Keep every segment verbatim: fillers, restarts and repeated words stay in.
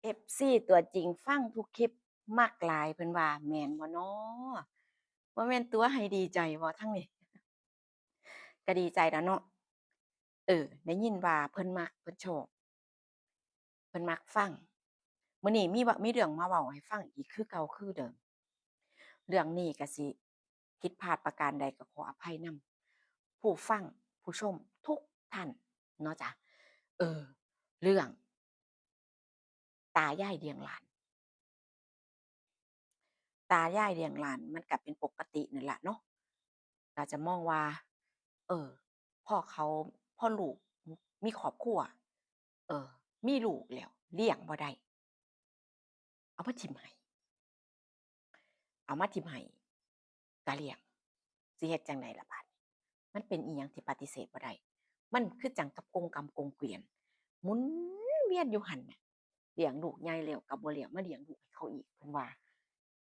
เอฟซีตัวจริงฟังทุกคลิป มักหลาย เพิ่นว่า แม่นบ่น้อ บ่แม่นตั๋ว ให้ดีใจบ่ทางนี้ ก็ดีใจล่ะเนาะ เออ ได้ยินว่าเพิ่นมัก เพิ่นชอบ เพิ่นมักฟัง มื้อนี้มีเว้า มีเรื่องมาเว้าให้ฟังอีกคือเก่าคือเดิม เรื่องนี้ก็สิผิดพลาดประการใดก็ขออภัยนำผู้ฟังผู้ชมทุกท่านเนาะจ๊ะ เออ เรื่อง ตายายเลี้ยงหลาน ตายายเลี้ยงหลานมันก็เป็นปกตินั่นล่ะเนาะ ก็จะมองว่า เออ พ่อเขา พ่อลูกมีครอบครัว เออ มีลูกแล้ว เลี้ยงบ่ได้ เอามาถิ่มให้ เอามาถิ่มให้ กะเลี้ยง สิเฮ็ดจั่งใดล่ะบาดนี้ มันเป็นอิหยังที่ปฏิเสธบ่ได้ มันคือจั่งกับกงกรรมกงเกวียน หมุนเวียนอยู่หั่นน่ะ เลี้ยงลูกใหญ่แล้วก็บ่เลี้ยง มาเลี้ยงลูกให้เขาอีก เพิ่นว่า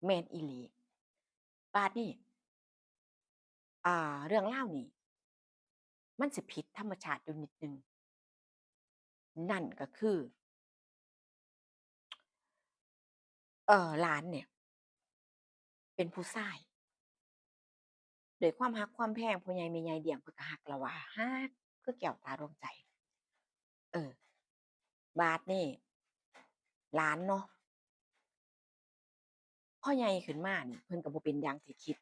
แม่นอีหลี บาดนี้ อ่า เรื่องราวนี้ มันสิผิดธรรมชาติอยู่นิดหนึ่ง นั่นก็คือ เอ่อ หลานเนี่ย เป็นผู้ชาย ด้วยความฮักความแพง พ่อใหญ่แม่ใหญ่เลี้ยงเพิ่นก็ฮักแล้วว่า ฮักคือแก้วตาดวงใจ เออ บาดนี้ หลานเนาะ พอใหญ่ขึ้นมานี่ เพิ่นก็บ่เป็นอย่างที่คิด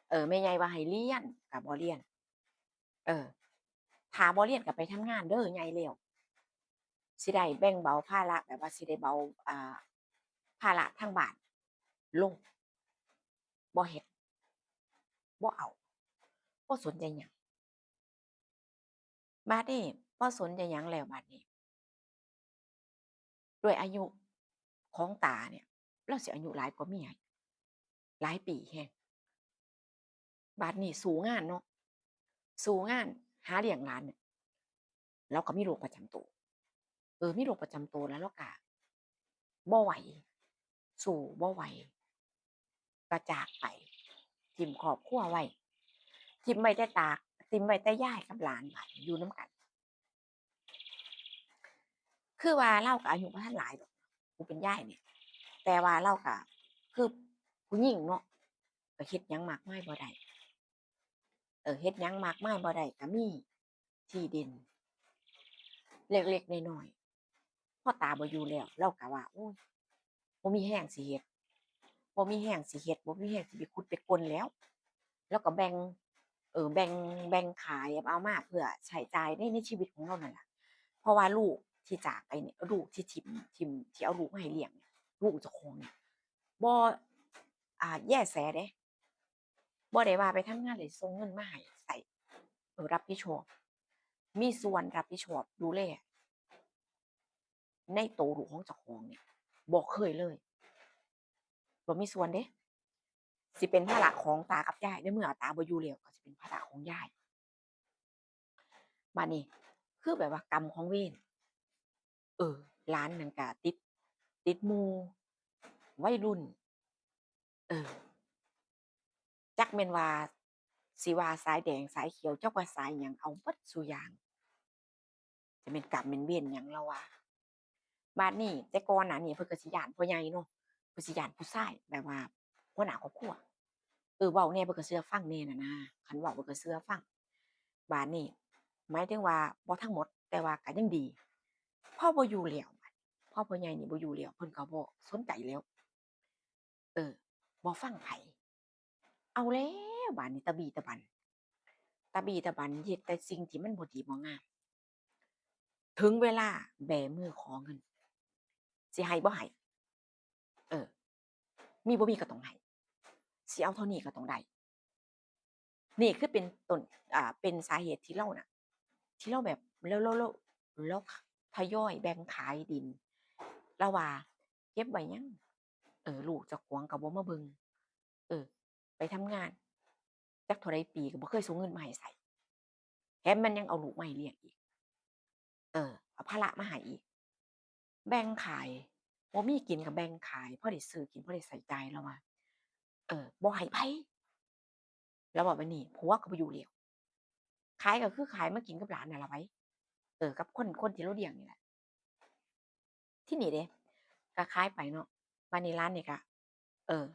เออ แม่ใหญ่ว่าให้เรียนก็บ่เรียน เออ ถ้าบ่เรียนก็ไปทำงานเด้อ ใหญ่แล้ว สิได้แบ่งเบาภาระ แบบว่าสิได้เบา อ่า ภาระทางบ้านลง บ่เฮ็ด บ่เอา บ่สนใจหยัง บาดนี้ บ่สนใจหยังแล้วบาดนี้ ด้วยอายุของตาเนี่ย ลาวสิอายุหลายกว่าเมีย หลายปีแฮง บาดนี้สู้งานเนาะ สู้งานหาเลี้ยงหลานเนี่ย ลาวก็มีโรคประจำตัว เออ มีโรคประจำตัวแล้วลาวก็บ่ไหว สู้บ่ไหว ก็จากไป ถิ่มครอบครัวไว้ ถิ่มไว้แต่ตา ถิ่มไว้แต่ยายกับหลานบาดนี้อยู่นำกัน คือว่าลาวก็อายุบ่ทันหลายดอก ผู้เป็นยายนี่ แต่ว่าลาวก็คือผู้หญิงเนาะ ก็เฮ็ดหยังมากมายบ่ได้ เออ เฮ็ดหยังมากมายบ่ได้ ก็มีที่ดินเล็กๆน้อยๆ พอตาบ่อยู่แล้ว ลาวก็ว่า โอ้ย บ่มีแฮงสิเฮ็ด บ่มีแฮงสิเฮ็ด บ่มีแฮงสิไปขุดไปค้นแล้ว ลาวก็แบ่ง เออ แบ่ง แบ่งขายเอามาเพื่อใช้จ่ายใน ในชีวิตของลาวนั่นล่ะ เพราะว่าลูกที่จากไปเนี่ย ลูกที่ถิ่ม ถิ่ม ที่เอาลูกมาให้เลี้ยงเนี่ย ลูกเจ้าของเนี่ย บ่ อ่า แย่แสเด้ บ่ได้ว่าไปทำงานแล้วส่งเงินมาให้ใช้ เออ รับผิดชอบ มีส่วนรับผิดชอบดูแล ในโตลูกของเจ้าของเนี่ย บ่เคยเลย บ่มีส่วนเด้ สิเป็นภาระของตากับยาย ในเมื่อตาบ่อยู่แล้ว ก็สิเป็นภาระของยาย บาดนี้ คือแบบว่ากรรมของเวร เออ หลานนั่นก็ติด ติดหมู่วัยรุ่น เออ จักแม่นว่า สิว่าสายแดงสายเขียว จักว่าสายหยัง เอาเบิดซุอย่าง จะแม่นกรรมแม่นเวรหยังลาวว่า บาดนี้ แต่ก่อนหน้านี้เพิ่นก็สิย้านพ่อใหญ่เนาะ เพิ่นสิย้านผู้ชาย แบบว่าหัวหน้าครอบครัว เออ เว้าแหน่เพิ่นก็เชื่อฟังแหน่น่ะนะ คันเว้าเพิ่นก็เชื่อฟัง บาดนี้ หมายถึงว่าบ่ทั้งหมด แต่ว่าก็ยังดี พอบ่อยู่แล้ว พอพ่อใหญ่นี่บ่อยู่แล้ว เพิ่นก็บ่สนใจแล้ว เออ บ่ฟังไผ เอาแล้วบาดนี้ ตะบี้ตะบัน ตะบี้ตะบัน เฮ็ดแต่สิ่งที่มันบ่ดีบ่งาม ถึงเวลาแบมือขอเงิน สิให้บ่ให้ เออ มีบ่มีก็ต้องให้ สิเอาเท่านี้ก็ต้องได้ นี่คือเป็นต้น อ่า เป็นสาเหตุที่ลาวน่ะ ที่ลาวแบบ ลาว ลาว ลาว ลาวทยอยแบ่งขายดิน ลาวว่าเก็บไว้หยัง เออ ลูกเจ้าของก็บ่มาเบิ่ง เออ ไปทำงาน จักเท่าใดปีก็บ่เคยส่งเงินมาให้ใช้ แถมมันยังเอาลูกมาให้เลี้ยงอีก เออ เอาภาระมาให้อีก แบ่งขาย บ่มีกินก็แบ่งขาย พอได้ซื้อกิน พอได้ใช้จ่าย ลาวว่า เออ บ่ให้ไผ ลาวเว้าแบบนี้ ผัวก็บ่อยู่แล้ว ขายก็คือขาย มากินกับหลานนั่นล่ะไป เออ กับคน คนที่ลาวเลี้ยงนี่แหละ ที่นี่เด้ ก็ขายไปเนาะ บาดนี้หลานนี่ก็ เออ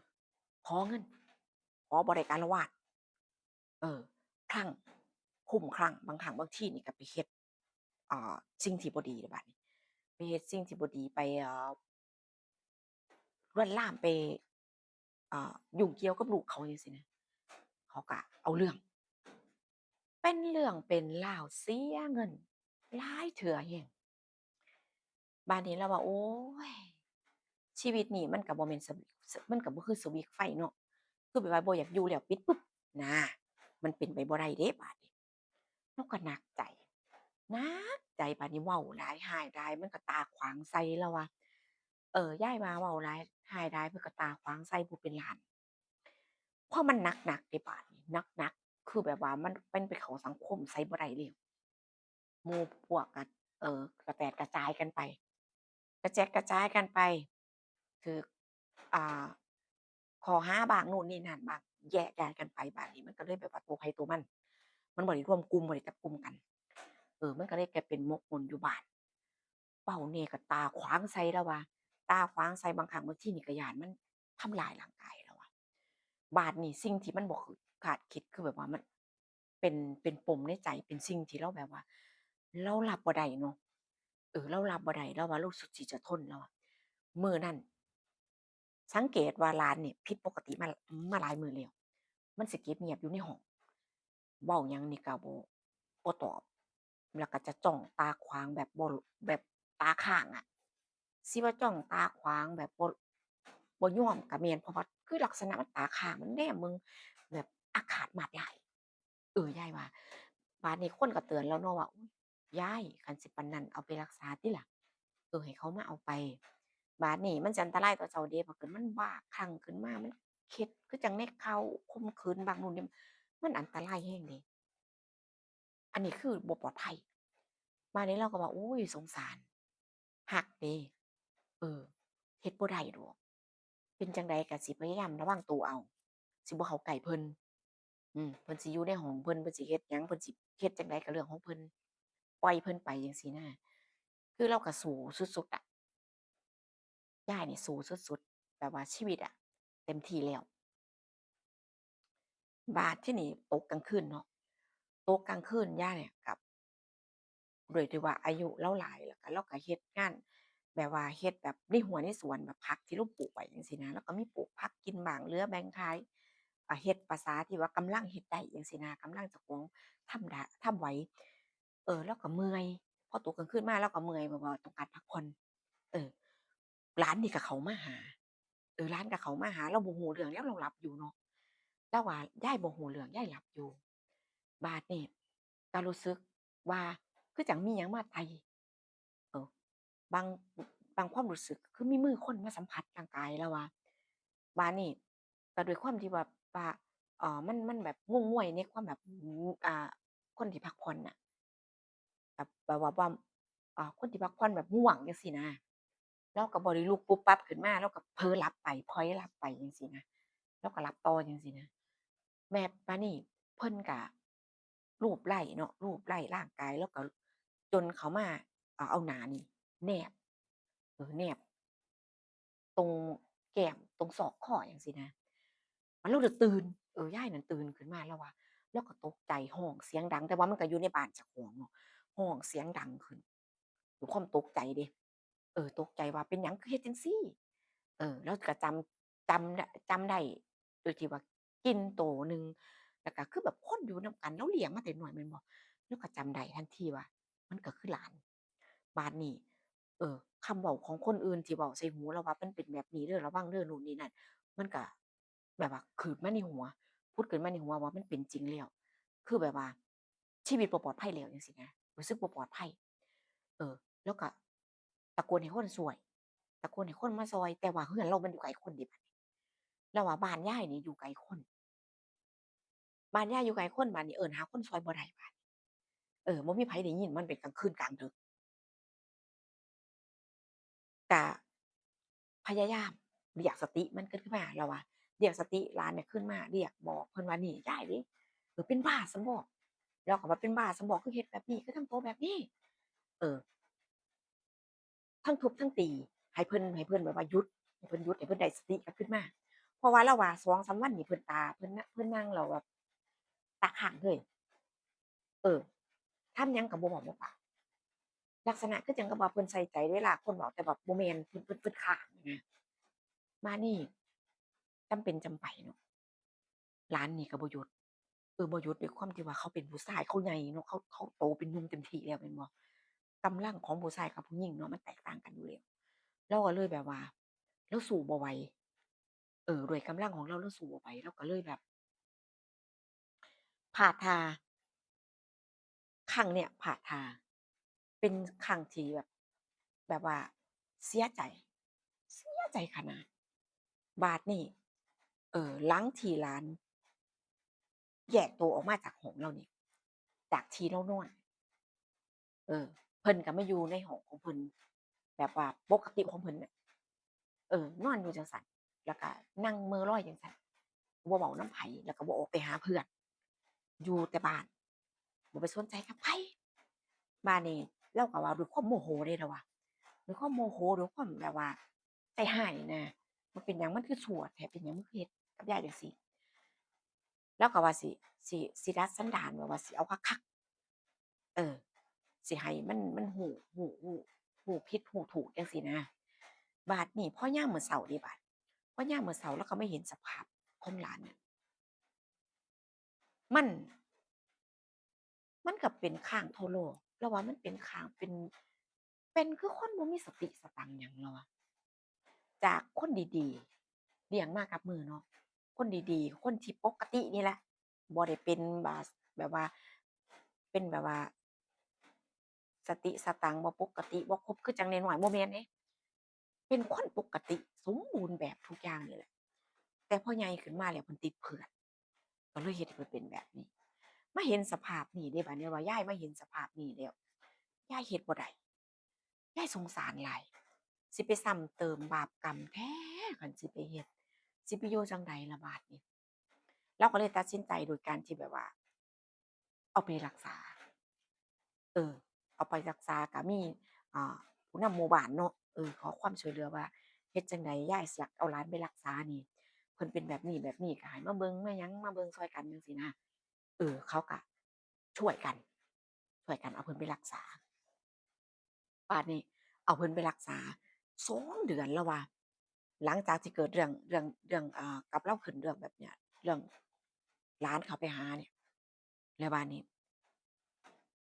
ขอเงิน ขอบ่ได้ก็อาละวาด เออ คลั่ง คุ้มคลั่ง บางครั้งบางทีนี่ก็ไปเฮ็ด อ่า สิ่งที่บ่ดีเด้บาดนี้ ไปเฮ็ดสิ่งที่บ่ดี ไป เอ่อ ลวนลาม ไป อ่า ยุ่งเกี่ยวกับลูกเขาจั่งซี้นะ เขาก็เอาเรื่อง เป็นเรื่องเป็นราว เสียเงินหลายเทื่อแฮง บาดนี้ลาวว่า โอ๊ย ชีวิตนี่มันก็บ่แม่นสวิ มันก็บ่คือสวิตช์ไฟเนาะ คือแบบว่าบ่อยากอยู่แล้ว ปิดปึ๊บ นะ มันเป็นไปบ่ได้เด้บาดนี้ ลาวก็หนักใจ หนักใจ บาดนี้เว้าหลาย ฮ้ายหลาย มันก็ตาขวางใส่ ลาวว่า เออ ยายว่าเว้าหลาย ฮ้ายหลาย เพิ่นก็ตาขวางใส่ผู้เป็นหลาน พอมันหนักๆ เด้บาดนี้ หนักๆ คือแบบว่ามัน มันไปเข้าสังคมใส่บ่ได้แล้ว หมู่พวกก็ เอ่อ กระแตดกระจายกันไป กระแจดกระจายกันไป ถืก อ่า ข้อหาบ้าง นู่นนี่นั่นบ้าง แยกย้ายกันไป บาดนี้มันก็เลยแบบว่าตัวไผตัวมัน มันบ่ได้รวมกลุ่ม บ่ได้จับกลุ่มกัน เออ มันก็เลยกลายเป็นหมกมุ่นอยู่บ้าน เว้าแหน่ก็ตาขวางใส่ ลาวว่า ตาขวางใส่ บางครั้งบางทีนี่ก็ย้านมันทำร้ายร่างกาย ลาวว่า บาดนี้สิ่งที่มันบ่คือ คาดคิด คือแบบว่ามันเป็น เป็นปมในใจ เป็นสิ่งที่ลาวแบบว่า ลาวรับบ่ได้เนาะ เออ ลาวรับบ่ได้ ลาวว่าลาวสุดสิจะทน ลาวว่า มื้อนั้น สังเกตว่าหลานนี่ผิดปกติมา มาหลายมื้อแล้ว มันสิเก็บเงียบอยู่ในห้อง เว้าหยังนี่ก็บ่ บ่ตอบ แล้วก็จะจ้องตาขวางแบบบ่ แบบตาค้างอะ สิว่าจ้องตาขวางแบบบ่ บ่ยอมก็แม่น เพราะว่าคือลักษณะมันตาค้าง มันแนมเบิ่งแบบอาฆาตมาดร้าย เออ ยายว่า บาดนี้คนก็เตือนแล้วเนาะว่า โอ๊ย ยาย คันสิปานนั้นเอาไปรักษาติล่ะ เออ ให้เขามาเอาไป บาดนี้มันสิอันตรายต่อเจ้าเด้ บัดเกิดมันบ้าคลั่งขึ้นมา มันเฮ็ดคือจั่งในข่าวข่มขืนบ้างนู่นนี่ มันอันตรายแฮงเด้ อันนี้คือบ่ปลอดภัย บาดนี้ลาวก็ว่า โอ๊ย สงสาร ฮักเด้ เออ เฮ็ดบ่ได้ดอก เป็นจั่งใดก็สิพยายามระวังตัวเอา สิบ่เข้าใกล้เพิ่น อืม เพิ่นสิอยู่ในห้องเพิ่น เพิ่นสิเฮ็ดหยัง เพิ่นสิเฮ็ดจั่งใดก็เรื่องของเพิ่น ปล่อยเพิ่นไปจั่งซี้นะ คือลาวก็สู้สุดๆ อะ ยายนี่สู้สุดๆ แบบว่าชีวิตอะเต็มที่แล้ว บาดที่นี่ตกกลางคืนเนาะ ตกกลางคืนยายเนี่ยกับ ด้วยที่ว่าอายุลาวหลาย แล้วก็ลาวก็เฮ็ดงาน แบบว่าเฮ็ดแบบในฮั้วในสวน แบบผักที่ลาวปลูกไว้จั่งซี้นะ ลาวก็มีปลูกผักกินบ้าง เหลือแบ่งขาย อ่า เฮ็ดประสาที่ว่ากำลังเฮ็ดได้จั่งซี้นะ กำลังเจ้าของทำได้ ทำไหว เออ ลาวก็เมื่อย พอตกกลางคืนมาลาวก็เมื่อย แบบว่าต้องการพักผ่อน เออ หลานนี่ก็เข้ามาหา เออ หลานก็เข้ามาหา ลาวบ่ฮู้เรื่อง ยามลาวหลับอยู่เนาะ ลาวว่า ยายบ่ฮู้เรื่อง ยายหลับอยู่ บาดนี้ก็รู้สึกว่าคือจั่งมีหยังมาไต่ เออ บาง บางความรู้สึกคือมีมือคนมาสัมผัสร่างกายลาวว่า บาดนี้ก็ด้วยความที่ว่า ว่า เอ่อ มัน มันแบบง่วงๆ ในความแบบ อ่า คนที่พักผ่อนน่ะ แบบ แบบว่า ว่า อ่า คนที่พักผ่อนแบบง่วงจั่งซี้นะ ลาวก็บ่ได้ลุกปุ๊บปั๊บขึ้นมา ลาวก็เผลอหลับไป ผล็อยหลับไปจั่งซี้นะ ลาวก็หลับต่อจั่งซี้นะ แม่ บาดนี้เพิ่นก็ลูบไล้เนาะ ลูบไล้ร่างกาย ลาวก็จนเข้ามา อ่า เอาหน้านี่แนบ เออ แนบ ตรงแก้ม ตรงซอกคอจั่งซี้นะ มันลาวเลยตื่น เออ ยายนั่นตื่นขึ้นมา ลาวว่า ลาวก็ตกใจ ฮ้องเสียงดัง แต่ว่ามันก็อยู่ในบ้านเจ้าของเนาะ ฮ้องเสียงดังขึ้น ด้วยความตกใจเด้ เออ ตกใจว่าเป็นหยังคือเฮ็ดจั่งซี้ เออ ลาวก็จำ จำ จำได้ โดยที่ว่ากลิ่นโตหนึ่ง แล้วก็คือแบบคนอยู่นำกัน ลาวเลี้ยงมาแต่น้อยแม่นบ่ ลาวก็จำได้ทันทีว่ามันก็คือหลาน บาดนี้ เออ คำเว้าของคนอื่นที่เว้าใส่หูลาวว่ามันเป็นแบบนี้เด้อ ระวังเด้อ นู่นนี่นั่น มันก็แบบว่าคืบมาในหัว ผุดขึ้นมาในหัวว่ามันเป็นจริงแล้ว คือแบบว่าชีวิตบ่ปลอดภัยแล้วจั่งซี้นะ รู้สึกบ่ปลอดภัย เออ ลาวก็ตะโกนให้คนซ่วย ตะโกนให้คนมาซ่อย แต่ว่าเฮือนลาวมันอยู่ไกลคนเด้บาดนี้ ลาวว่าบ้านยายนี่อยู่ไกลคน บ้านยายอยู่ไกลคน บาดนี้เอิ้นหาคนซ่อยบ่ได้บาดนี้ เออ บ่มีไผได้ยิน มันเป็นกลางคืนกลางดึก กะพยายามเรียกสติมันขึ้นมา ลาวว่า เรียกสติหลานเนี่ยขึ้นมา เรียกบอกเพิ่นว่า นี่ยายเด้ เออ เป็นบ้าซั้นบ่ ลาวก็ว่า เป็นบ้าซั้นบ่ คือเฮ็ดแบบนี้ คือทำตัวแบบนี้ เออ ท ทั้งทุบทั้งตี ให้เพิ่น ให้เพิ่นแบบว่าหยุด ให้เพิ่นหยุด ให้เพิ่นได้สติกลับคืนมา เพราะว่าลาวว่าสองสามวันนี่เพิ่นตา เพิ่นนะ เพิ่นนั่งแล้วแบบตาค้างเลย เออ ถามหยังก็บ่เว้าบ่ปาก ลักษณะคือจั่งกับว่าเพิ่นใส่ใจเวลาคนเว้า แต่แบบบ่แม่น เพิ่น เพิ่น เพิ่นค้างนะ บาดนี้จำเป็นจำไปเนาะ หลานนี่ก็บ่หยุด เออ บ่หยุดด้วยความที่ว่าเขาเป็นผู้ชาย เขาใหญ่เนาะ เขา เขาโตเป็นหนุ่มเต็มที่แล้วแม่นบ่ กำลังของผู้ชายกับผู้หญิงเนาะ มันแตกต่างกันอยู่แล้ว ลาวก็เลยแบบว่า ลาวสู้บ่ไหว เออ ด้วยกำลังของลาว ลาวสู้บ่ไหว ลาวก็เลยแบบ พลาดท่า ครั้งเนี้ยพลาดท่า เป็นครั้งที่แบบ แบบว่าเสียใจ เสียใจขนาด บาดนี้ เออ หลังที่หลาน แยกตัวออกมาจากห้องลาวนี่ จากที่ลาวนอน เออ เพิ่นก็มาอยู่ในห้องของเพิ่น แบบว่าปกติของเพิ่นน่ะ เออ นอนอยู่จั่งซั้น แล้วก็นั่งเหม่อลอยจั่งซั้น บ่เว้านำไผ แล้วก็บ่ออกไปหาเพื่อน อยู่แต่บ้าน บ่ไปสนใจกับไผ บาดนี้ลาวก็ว่าด้วยความโมโหเด้ ลาวว่า ด้วยความโมโห ด้วยความแบบว่าใจร้ายนะ มันเป็นหยังมันคือชั่วแท้ เป็นหยังมันคือเฮ็ดกับยายจั่งซี้ ลาวก็ว่าสิ สิ สิดัดสันดาน แบบว่าสิเอาคักๆ เออ สิให้มัน มันฮู้ ฮู้ ฮู้ ฮู้ผิดฮู้ถูกจั่งซี้นะ บาดนี้พอยามมื้อเช้าเด้บาด พอยามมื้อเช้าลาวก็มาเห็นสภาพของหลานน่ะ มัน มันก็เป็นค้างเท่าโลก ลาวว่ามันเป็นค้าง เป็น เป็นคือคนบ่มีสติสตังค์หยัง ลาวว่า จากคนดีๆ เลี้ยงมากับมือเนาะ คนดีๆ คนที่ปกตินี่แหละ บ่ได้เป็นบา แบบว่า เป็นแบบว่า สติสตังค์บ่ปกติ บ่ครบคือจั่งน้อยๆ บ่แม่นเด้ เป็นคนปกติสมบูรณ์แบบทุกอย่างนี่แหละ แต่พอใหญ่ขึ้นมาแล้วเพิ่นติดเพื่อน ก็เลยเฮ็ดให้เพิ่นเป็นแบบนี้ มาเห็นสภาพนี้เด้ บาดนี้ว่ายายมาเห็นสภาพนี้แล้ว ยายเฮ็ดบ่ได้ ยายสงสารหลาย สิไปซ้ำเติมบาปกรรมแท้ คันสิไปเฮ็ด สิไปอยู่จั่งใดล่ะบาดนี้ ลาวก็เลยตัดสินใจโดยการที่แบบว่า เอาไปรักษา เออ เอาไปรักษา ก็มี อ่า ผู้นำหมู่บ้านเนาะ เออ ขอความช่วยเหลือว่า เฮ็ดจั่งใดยายสิอยากเอาหลานไปรักษานี่ เพิ่นเป็นแบบนี้แบบนี้ ก็ให้มาเบิ่งมาหยัง มาเบิ่งซ่อยกันจั่งซี้นะ เออ เขาก็ช่วยกัน ช่วยกันเอาเพิ่นไปรักษา บาดนี้เอาเพิ่นไปรักษาสองเดือน ลาวว่า หลังจากที่เกิดเรื่อง เรื่อง เรื่อง อ่า กับลาวขึ้น เรื่องแบบเนี้ย เรื่องหลานเขาไปหาเนี่ย แล้วบาดนี้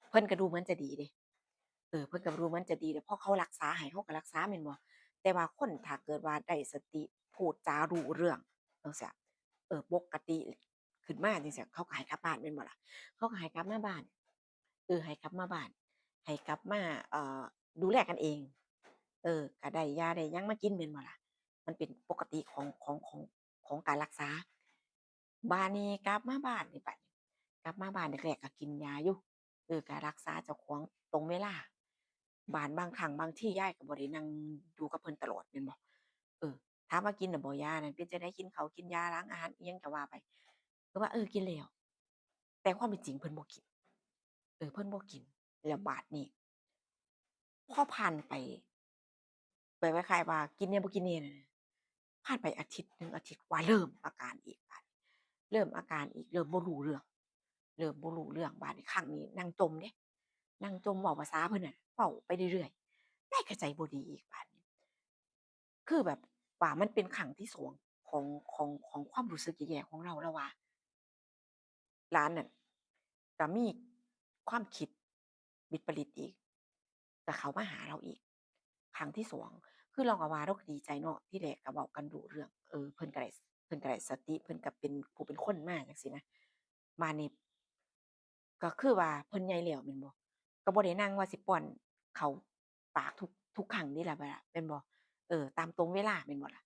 เพิ่นก็ดูเหมือนจะดีเด้ เออ เพิ่นก็ดูเหมือนจะดีเด้ พอเขารักษาให้ เขาก็รักษาแม่นบ่ แต่ว่าคนถ้าเกิดว่าได้สติ พูดจารู้เรื่องจั่งซี้ เออ ปกติขึ้นมาจั่งซี้ เขาก็ให้กลับบ้านแม่นบ่ล่ะ เขาก็ให้กลับมาบ้าน เออ ให้กลับมาบ้าน ให้กลับมา เอ่อ ดูแลกันเอง เออ ก็ได้ยาได้หยังมากินแม่นบ่ล่ะ มันเป็นปกติของ ของ ของ ของการรักษา บาดนี้กลับมาบ้านนี่ บาดนี้ กลับมาบ้านแรกๆ ก็กินยาอยู่ เออ ก็รักษาเจ้าของตรงเวลา บาดบางครั้งบางทียายก็บ่ได้นั่งอยู่กับเพิ่นตลอดแม่นบ่ เออ ถามว่ากินแล้วบ่ยานั่น เป็นจั่งใด กินข้าวกินยาหลังอาหารอิหยังก็ว่าไป ก็ว่า เออ กินแล้ว แต่ความเป็นจริงเพิ่นบ่กิน เออ เพิ่นบ่กิน แล้วบาดนี้ พอผ่านไป ไปคล้ายๆ ว่ากินแหน่บ่กินแหน่นั่นน่ะ ผ่านไปอาทิตย์หนึ่งอาทิตย์กว่า เริ่มอาการอีกบาดนี้ เริ่มอาการอีก เริ่มบ่รู้เรื่อง เริ่มบ่รู้เรื่อง บาดนี้ครั้งนี้นั่งจ่มเด้ นั่งจ่มเว้าภาษาเพิ่นน่ะ เว้าไปเรื่อยๆ ยายก็ใจบ่ดีอีกบาดนี้ คือแบบว่ามันเป็นครั้งที่สองของ ของ ของความรู้สึกแย่ๆ ของลาว ลาวว่า หลานนั่นก็มีความคิดวิปริตอีก ก็เข้ามาหาลาวอีก ครั้งที่สอง คือลาวก็ว่าลาวก็ดีใจเนาะ ทีแรกก็เว้ากันรู้เรื่อง เออ เพิ่นก็ได้ เพิ่นก็ได้สติ เพิ่นก็เป็นผู้เป็นคนมาจั่งซี้นะ บาดนี้ ก็คือว่าเพิ่นใหญ่แล้วแม่นบ่ ก็บ่ได้นั่งว่าสิป้อนเข้าปากทุก ทุกครั้งนี่ล่ะ แม่นบ่ เออ ตามตรงเวลาแม่นบ่ล่ะ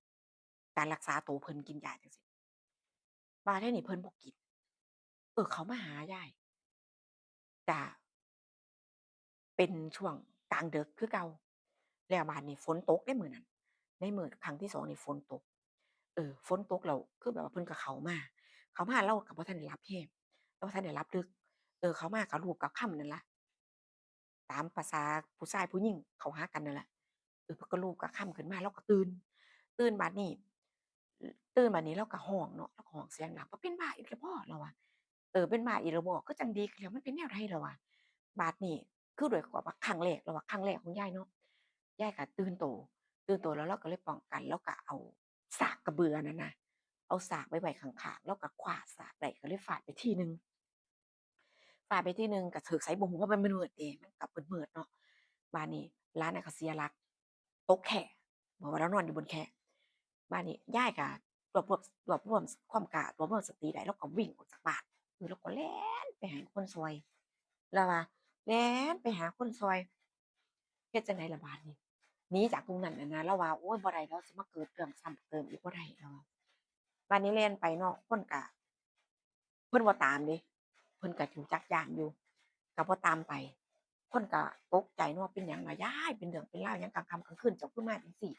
การรักษาโตเพิ่นกินยาจั่งซี้ บาดเทื่อนี้เพิ่นบ่กิน เออ เข้ามาหายาย ก็เป็นช่วงกลางดึกคือเก่า แล้วบาดนี้ฝนตกเด้มื้อนั้น ในมื้อครั้งที่สองนี่ฝนตก เออ ฝนตกแล้ว คือแบบว่าเพิ่นก็เข้ามา เข้ามาลาวก็บ่ทันได้หลับแฮง ลาวบ่ทันได้หลับลึก เออ เข้ามาก็ลูบกับคำนั่นล่ะ ตามประสาผู้ชายผู้หญิงเข้าหากันนั่นล่ะ เอ เพิ่นก็ลุกกลางค่ำขึ้นมา ลาวก็ตื่น ตื่นบาดนี้ ตื่นบาดนี้ลาวก็ฮ้องเนาะ ลาวก็ฮ้องเสียงดัง "บ่เป็นบ้าอีกแล้วบ่" ลาวว่า "เออ เป็นบ้าอีกแล้วบ่ คือจั่งดีขึ้นแล้ว มันเป็นแนวใด" ลาวว่า บาดนี้ คือด้วยความว่าครั้งแรก ลาวว่าครั้งแรกของยายเนาะ ยายก็ตื่นโต ตื่นโตแล้วลาวก็เลยป้องกัน ลาวก็เอาสากกระเบือนั่นนะ เอาสากไว้ไว้ข้างๆ ลาวก็คว้าสากได้ ก็เลยฟาดไปทีหนึ่ง ฟาดไปทีหนึ่งก็ถืกไสบ่ฮู้ เพราะมันมืดเด้ มันก็มืดๆ เนาะ บาดนี้หลานน่ะก็เสียหลัก ตกแคร่ เพราะว่าลาวนอนอยู่บนแคร่ บาดนี้ยายก็รวบรวม รวบรวมความกล้า รวบรวมสติได้ ลาวก็วิ่งออกจากบ้าน เออ ลาวก็แล่นไปหาคนซ่อย ลาวว่าแล่นไปหาคนซ่อย เฮ็ดจั่งใดล่ะบาดนี้ หนีจากตรงนั้นน่ะนะ ลาวว่า โอ๊ย บ่ได้ ลาวสิมาเกิดเรื่องซ้ำเติมอีกบ่ได้ ลาวว่า บาดนี้แล่นไปเนาะ คนก็ เพิ่นบ่ตามเด้ เพิ่นก็รู้จักย้านอยู่ ก็บ่ตามไป คนก็ตกใจเนาะ เป็นหยังล่ะยาย เป็นเรื่องเป็นราวหยัง กลางค่ำกลางคืนเจ้าคือมาจั่งซี้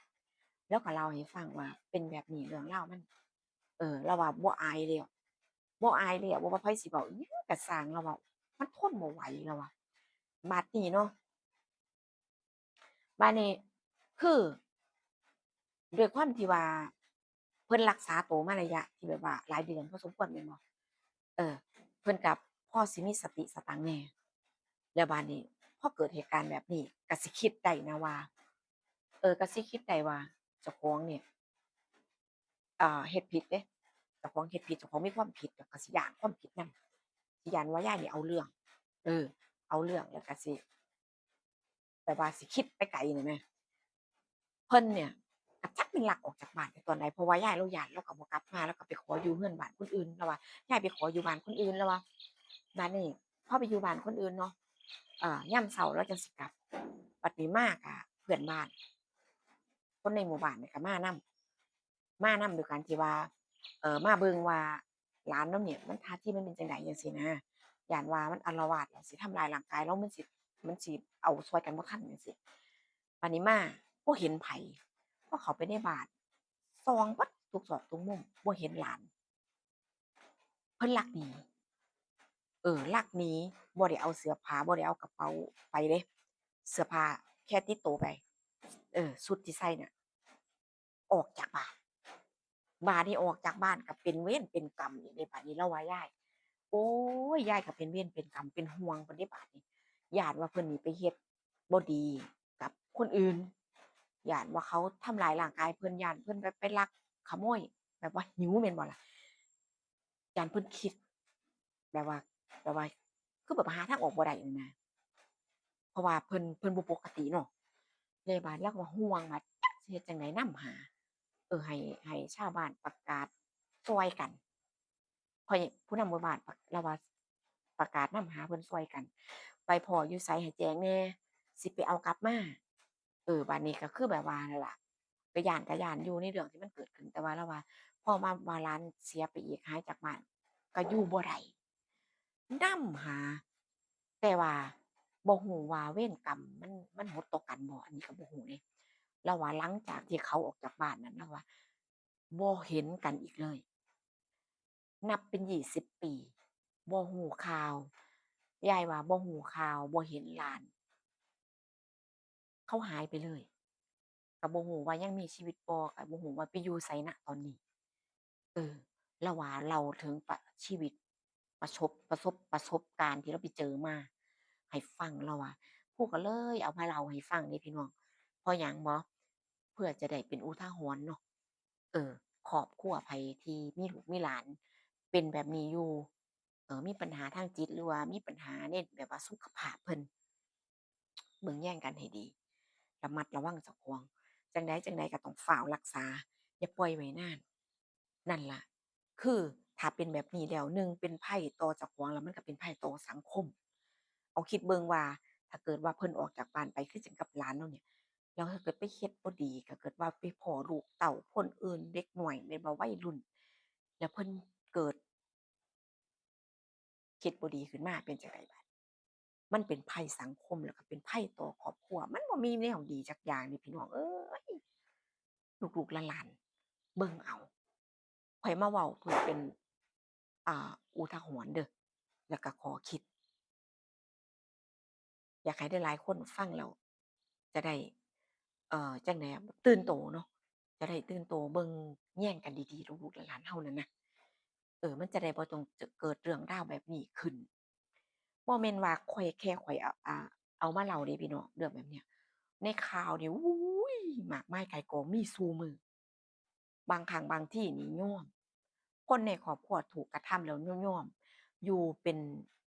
ลาวก็เล่าให้ฟังว่าเป็นแบบนี้เรื่องราวมัน เออ ลาวว่าบ่อายแล้ว บ่อายแล้ว บ่ว่าไผสิเว้าอิหยังก็ซ่าง ลาวว่ามันทนบ่ไหว ลาวว่า บาดนี้เนาะ บาดนี้ คือ ด้วยความที่ว่าเพิ่นรักษาตัวมาระยะที่แบบว่าหลายเดือนพอสมควรแม่นบ่ เออ เพิ่นก็พอสิมีสติสตังค์แหน่ แล้วบาดนี้พอเกิดเหตุการณ์แบบนี้ก็สิคิดได้นะว่า เออ ก็สิคิดได้ว่าเจ้าของเนี่ย อ่า เฮ็ดผิดเด้ เจ้าของเฮ็ดผิด เจ้าของมีความผิด แล้วก็สิย้านความผิดนำ สิย้านว่ายายนี่เอาเรื่อง เออ เอาเรื่อง แล้วก็สิ แบบว่าสิคิดไปไกลนี่แหม เพิ่นเนี่ย ก็จักแม่นลักออกจากบ้านไปตอนใด เพราะว่ายายลาวย้าน ลาวก็บ่กลับมา ลาวก็ไปขออยู่เฮือนบ้านคนอื่น ลาวว่า ยายไปขออยู่บ้านคนอื่น ลาวว่า บาดนี้พอไปอยู่บ้านคนอื่นเนาะ เอ่อ ยามเช้าลาวจั่งสิกลับ บัดนี้มาก็เพื่อนบ้าน คนในหมู่บ้านนี่ก็มานำ มานำด้วยการที่ว่า เอ่อ มาเบิ่งว่าหลานลาวเนี่ยมันท่าทีมันเป็นจั่งใดจั่งซี้นะ ย้านว่ามันอาละวาด แล้วสิทำร้ายร่างกายลาว มันสิ มันสิเอาซ่อยกันบ่ทันจั่งซี้ บาดนี้มาบ่เห็นไผ พอเข้าไปในบ้าน ส่องเบิดทุกซอกทุกมุม บ่เห็นหลาน เพิ่นลักหนี เออ ลักหนี บ่ได้เอาเสื้อผ้า บ่ได้เอากระเป๋าไปเด้ เสื้อผ้าแค่ติดตัวไป เออ ชุดที่ใส่น่ะ ออกจากบ้าน บาดนี้ออกจากบ้านก็เป็นเวรเป็นกรรมอีกเด้ บาดนี้ลาวว่ายาย โอ๊ย ยายก็เป็นเวรเป็นกรรม เป็นห่วงเพิ่นเด้บาดนี้ ย้านว่าเพิ่นนี่ไปเฮ็ดบ่ดีกับคนอื่น ย้านว่าเขาทำร้ายร่างกายเพิ่น ย้านเพิ่นแบบไปลักขโมย แบบว่าหิวแม่นบ่ล่ะ ย้านเพิ่นคิด แบบว่า แบบว่า คือแบบหาทางออกบ่ได้นั่นนะ เพราะว่าเพิ่น เพิ่นบ่ปกติเนาะ แล้วบาดลาวก็ห่วงว่าจักสิเฮ็ดจั่งใดนำหา เออ ให้ ให้ชาวบ้านประกาศซ่อยกัน พ่อใหญ่ ผู้นำหมู่บ้านปะ ลาวว่าประกาศนำหาเพิ่นซ่อยกัน ไปพ้ออยู่ไสให้แจ้งแหน่ สิไปเอากลับมา เออ บาดนี้ก็คือแบบว่านั่นล่ะ ก็ย้าน ก็ย้านอยู่ในเรื่องที่มันเกิดขึ้น แต่ว่าลาวว่า พอมาว่าหลานเสียไปอีก หายจากบ้าน ก็อยู่บ่ได้ นำหา แต่ว่าบ่ฮู้ว่าเวรกรรมมัน มันหดต่อกันบ่ อันนี้ก็บ่ฮู้เด้ ลาวว่าหลังจากที่เขาออกจากบ้านนั้น ลาวว่าบ่เห็นกันอีกเลย นับเป็นยี่สิบปี บ่ฮู้ข่าว ยายว่าบ่ฮู้ข่าว บ่เห็นหลาน เขาหายไปเลย ก็บ่ฮู้ว่ายังมีชีวิตบ่ ก็บ่ฮู้ว่าไปอยู่ไส ณ ตอนนี้ เออ ลาวว่าเล่าถึงปะ ชีวิต ประสบ ประสบ ประสบการณ์ที่ลาวไปเจอมาให้ฟัง ลาวว่า ครูก็เลยเอามาเล่าให้ฟังเด้พี่น้อง เพราะหยังบ่ เพื่อจะได้เป็นอุทาหรณ์เนาะ เออ ครอบครัวไผที่มีลูกมีหลานเป็นแบบนี้อยู่ เออ มีปัญหาทางจิต หรือว่ามีปัญหาในแบบว่าสุขภาพเพิ่น เบิ่งแยงกันให้ดี ระมัดระวังเจ้าของ จั่งใดจั่งใดก็ต้องฟ้าวรักษา อย่าปล่อยไว้นาน นั่นล่ะ คือถ้าเป็นแบบนี้แล้ว หนึ่ง เป็นภัยต่อเจ้าของ แล้วมันก็เป็นภัยต่อสังคม เอาคิดเบิ่งว่า ถ้าเกิดว่าเพิ่นออกจากบ้านไป คือจั่งกับหลานลาวเนี่ย แล้วถ้าเกิดไปเฮ็ดบ่ดี ถ้าเกิดว่าไปพ้อลูกเต้าคนอื่น เด็กน้อย แม่นบ่ วัยรุ่น แล้วเพิ่นเกิด คิดบ่ดีขึ้นมาเป็นจั่งใดบาด มันเป็นภัยสังคม แล้วก็เป็นภัยต่อครอบครัว มันบ่มีแนวดีจักอย่างเด้พี่น้องเอ้ย ลูกๆหลานๆ เบิ่งเอา ข้อยมาเว้าเพื่อเป็น อ่า อุทาหรณ์เด้อ แล้วก็ข้อคิด อยากให้หลายๆคนฟังแล้วจะได้ อ่อ จั่งใด๋อะ ตื่นโตเนาะ จะได้ตื่นโตเบิ่งแยงกันดีๆ ลูกๆ หลานๆ เฮานั่นนะ เออ มันจะได้บ่ต้องเกิดเรื่องราวแบบนี้ขึ้น บ่แม่นว่าข้อย แค่ข้อยเอา อ่า เอามาเล่าเด้พี่น้อง เรื่องแบบเนี้ย ในข่าวนี่ โอ๊ย มากมายก่ายกอง มีสู่มื้อ บางครั้งบางทีนี่ยอม คนในครอบครัวถูกกระทำแล้วยอม อยู่เป็น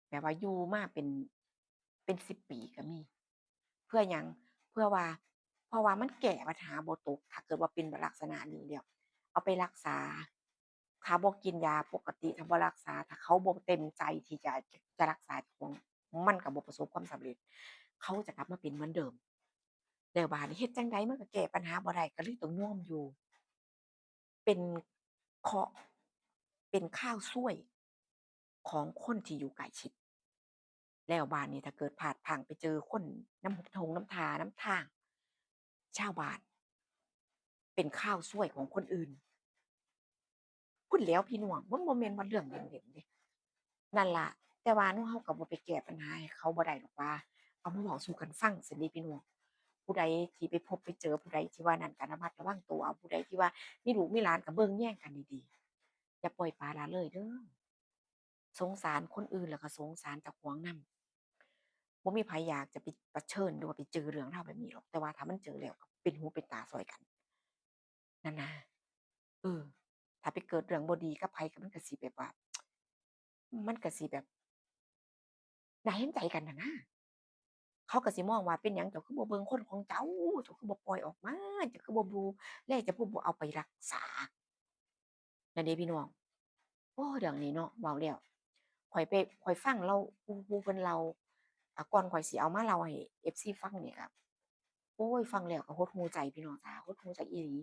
แบบว่าอยู่มาเป็น เป็นสิบปีก็มี เพื่อหยัง เพื่อว่า เพราะว่ามันแก้ปัญหาบ่ตก ถ้าเกิดว่าเป็นลักษณะนี้แล้ว เอาไปรักษา ถ้าบ่กินยาปกติ ถ้าบ่รักษา ถ้าเขาบ่เต็มใจที่จะ จะรักษาเจ้าของ มันก็บ่ประสบความสำเร็จ เขาจะกลับมาเป็นเหมือนเดิม แล้วบาดนี้เฮ็ดจั่งใดมันก็แก้ปัญหาบ่ได้ ก็เลยต้องยอมอยู่ เป็นเคราะห์ เป็นข่าวซวยของคนที่อยู่ใกล้ชิด แล้วบาดนี้ถ้าเกิดพลาดพลั้งไปเจอคนนำท่งนำท่านำทาง ชาวบ้าน เป็นข่าวซวยของคนอื่น พุ้นแหล้วพี่น้อง มันบ่แม่นว่าเรื่องเล่นๆ เด้ นั่นล่ะ แต่ว่าเนาะ เฮาก็บ่ไปแก้ปัญหาให้เขาบ่ได้ดอกว่า เอามาเว้าสู่กันฟังซั้นเด้พี่น้อง ผู้ใดที่ไปพบไปเจอ ผู้ใดที่ว่านั่นก็ระมัดระวังตัว ผู้ใดที่ว่ามีลูกมีหลานก็เบิ่งแยงกันดีๆ อย่าปล่อยปละละเลยเด้อ สงสารคนอื่นแล้วก็สงสารเจ้าของนำ บ่มีไผอยากจะไปเผชิญหรือว่าไปเจอเรื่องราวแบบนี้หรอก แต่ว่าถ้ามันเจอแล้วก็เป็นหูเป็นตาซ่อยกัน นั่นนะ เออ ถ้าไปเกิดเรื่องบ่ดีกับไผก็มันก็สิแบบว่า มันก็สิแบบ น่าเห็นใจกันน่ะนะ เขาก็สิมองว่าเป็นหยังเจ้าคือบ่เบิ่งคนของเจ้า เจ้าคือบ่ปล่อยออกมา เจ้าคือบ่ดูแล เจ้าคือบ่เอาไปรักษา นั่นเด้พี่น้อง โอ้ เรื่องนี้เนาะ เว้าแล้ว ข้อยไป ข้อยฟังลาว ผู้ ผู้เพิ่นเล่า อ่า ก่อนข้อยสิเอามาเล่าให้เอฟซีฟังนี่ก็ โอ้ย ฟังแล้วก็หดหู่ใจพี่น้องจ๋า หดหู่ใจอีหลี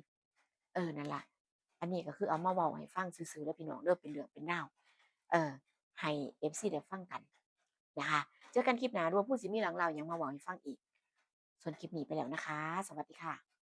เออ นั่นล่ะ อันนี้ก็คือเอามาเว้าให้ฟังซื่อๆ เด้อพี่น้องเด้อ เป็นเรื่องเป็นราว เออ ให้เอฟซีได้ฟังกันนะคะ เจอกันคลิปหน้า หรือว่าผู้สิมีเรื่องราวหยังมาเว้าให้ฟังอีก ส่วนคลิปนี้ไปแล้วนะคะ สวัสดีค่ะ